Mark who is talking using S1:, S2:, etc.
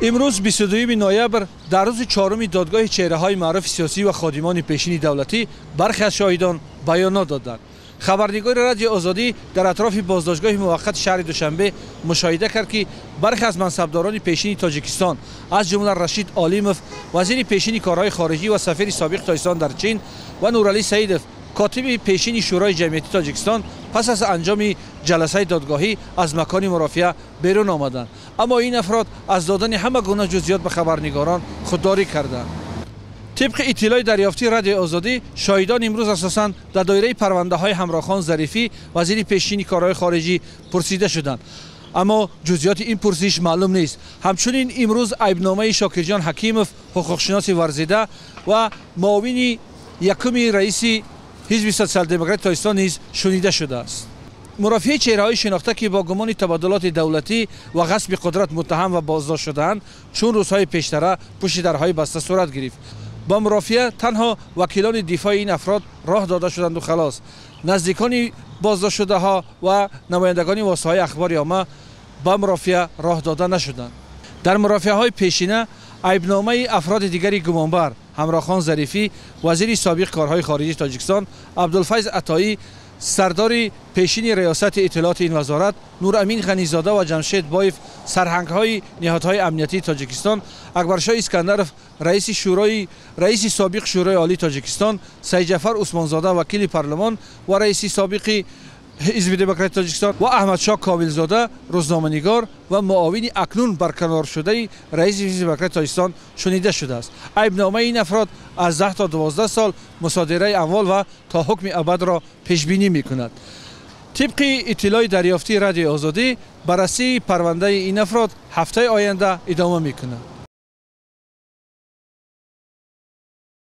S1: Имрӯз, 22 ноябр, дар рӯзи чоруми додгоҳи чеҳраҳои маъруфи сиёсӣ ва ходимони пешини давлатӣ бархе аз шоҳидон баёнот доданд. Хабарнигори Радиои Озодӣ дар атрофи боздоштгоҳи муваққати шаҳри Душанбе мушоҳида кард, ки бархе аз мансабдорони пешини Тоҷикистон, аз ҷумла Рашид Олимов, вазири пешини корҳои хориҷӣ ва сафири собиқи Тоҷикистон дар Чин, ва Нуралӣ Саидов, котиби пешини Шӯрои ҷамъиятии Тоҷикистон, пас аз анҷоми ҷаласаи додгоҳӣ аз макони мурофиа берун омаданд. Аммо ин афрод аз додани ҳама гуна ҷузъиёт ба хабарнигорон худдорӣ карданд. Тибқи иттилои дарёфтии Радиои Озодӣ, шоҳидон имрӯз асосан дар доираи парвандаҳои Ҳамроҳхон Зарифӣ, вазири пешини корҳои хориҷӣ, пурсида шуданд, аммо ҷузъиёти ин пурсиш маълум нест. Ҳамчунин имрӯз айбномаи Шокирҷон Ҳакимов, ҳуқуқшиноси варзида ва муовини якуми раиси Ҳизби Социал-Демократи Тоҷикистон низ шунида шудааст. Мурофиаи чеҳраҳои шинохта, ки бо гумони табаддулоти давлатӣ ва ғасби қудрат муттаҳам ва боздошт шудаанд, чун рӯзҳои пештара пушти дарҳои баста сурат гирифт. Ба мурофиа танҳо вакилони дифои ин афрод роҳ дода шуданду халос. Наздикони боздоштшудаҳо ва намояндагони воситаҳои ахбори омма ба мурофиа роҳ дода нашуданд. Дар мурофиаҳои пешина айбномаи афроди дигари гумонбар: Ҳамроҳхон Зарифӣ, вазири собиқ корҳои хориҷии Тоҷикистон, Абдулфайз Атоӣ, сардори пешини риёсати иттилооти ин вазорат, Нурамин Ғанизода ва Ҷамшед Боев, сарҳангҳои ниҳодҳои амниятии Тоҷикистон, Акбаршоҳ Искандаров, раиси собиқ Шӯрои Олии Тоҷикистон, Саидҷафар Усмонзода, вакили парлумон ва раиси собиқи Ҳизби Демократии Тоҷикистон, ва Аҳмадшоҳ Комилзода, рӯзноманигор ва муовини акнун барканоршудаи раиси Ҳизби Демократии Тоҷикистон шунида шудааст. Айбномаи ин афрод аз 10 то 12 сол мусодираи амвол ва то ҳукми абадро пешбинӣ мекунад. Тибқи иттилои дарёфтии Радиои Озодӣ, баррасии парвандаи ин афрод ҳафтаи оянда идома мекунад.